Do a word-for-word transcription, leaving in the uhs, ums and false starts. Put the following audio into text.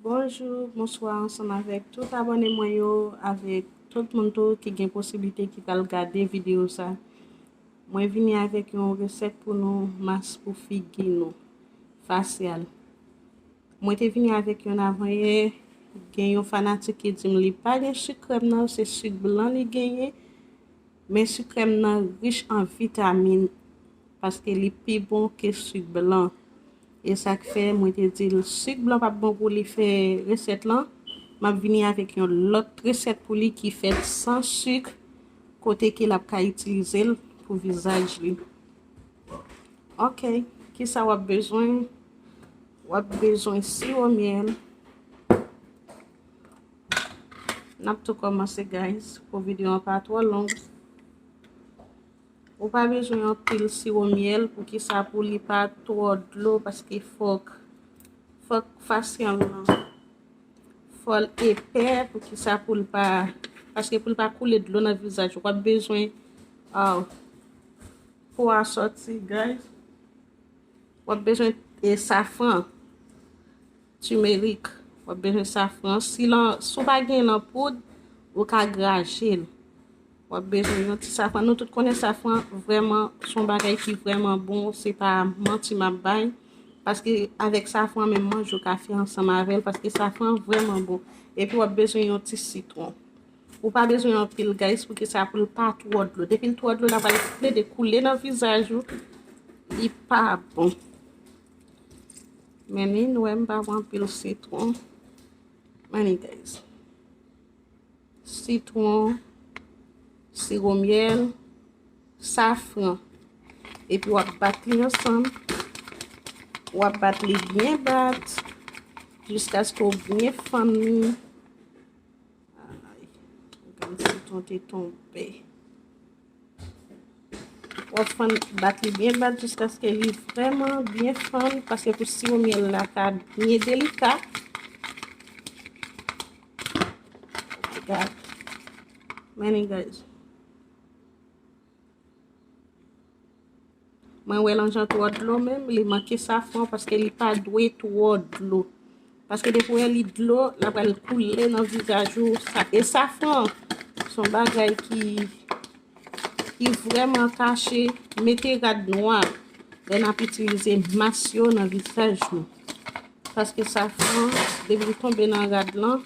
Bonjou, bonswa ansanm avèk tout abòne mwen yo, avèk tout moun tou ki gen posiblite ki pral gade videyo sa. Mwen vini avèk yon resèt pou nou, mas pou figi nou, fasyal. Mwen te vini avèk yonn avanyè, gen yon fanatik ki di m li pa gen sik krèm nan, se sik blan li genyen, men sik krèm nan rich an vitamin, paske li pi bon ke sik blan. E sa k fè mwen te di l sik blan p ap bon pou li fè resèt lan. M ap vini avèk yon lòt resèt pou li ki fèt san sik, kote ke l ap ka itilize l pou vizaj li. Ok, kisa w ap bezwen? W ap bezwen siwo myèl. N ap tou kòmanse, guys, pou videyo an pa twò long. Ou pa bezwen anpil siwo myèl, poukisa pou li pa twò dlo, paske fòk, fòk fasyan lan, fò l epè, poukisa pou l pa, paske pou l pa koule dlo nan vizaj ou. W ap bezwen, ah, pou asòti, guys. W ap bezwen, e, safran, timerik. W ap bezwen safran. Si lan, si w pa gen l an poud, ou ka graje l. W ap bezwen yon ti safran. Nou tout konnen safran vrèman se yon bagay ki vrèman bon. Se pa manti m ap bay. Paske avèk safran, menm manje ou ka fè ansanm avè l, paske safran vrèman bon. Epi w ap bezwen yon ti sitwon. Ou pa bezwen anpil, guys, poukisa pou l pa twò dlo. Depi l twò dlo, l ap al plede koule nan vizaj ou. Li pa bon. Men ni nou wè m pa pran anpil sitwon. Men ni, guys. Sitwon, siwo myèl, safran. Epi w ap bat li ansanm. W ap bat li byen bat jiskaske w byen fann li. Ay, gad sitwon te tonbe. W ap fann, bat li byen bat jiskaske li vrèman byen fann, paske pou siwo myèl la ka byen delika. Gad. Men ni, guys. Mwen wè l anjan twò dlo menm, li manke safran paske li pa dwe twò dlo. Paske depi w wè li dlo, l ap al koule nan vizaj ou. Sa, e safran, se yon bagay ki, ki vrèman kache, mete rad nwa lè n ap itilize mas yo nan vizaj nou. Paske safran, depi l tonbe nan rad lan,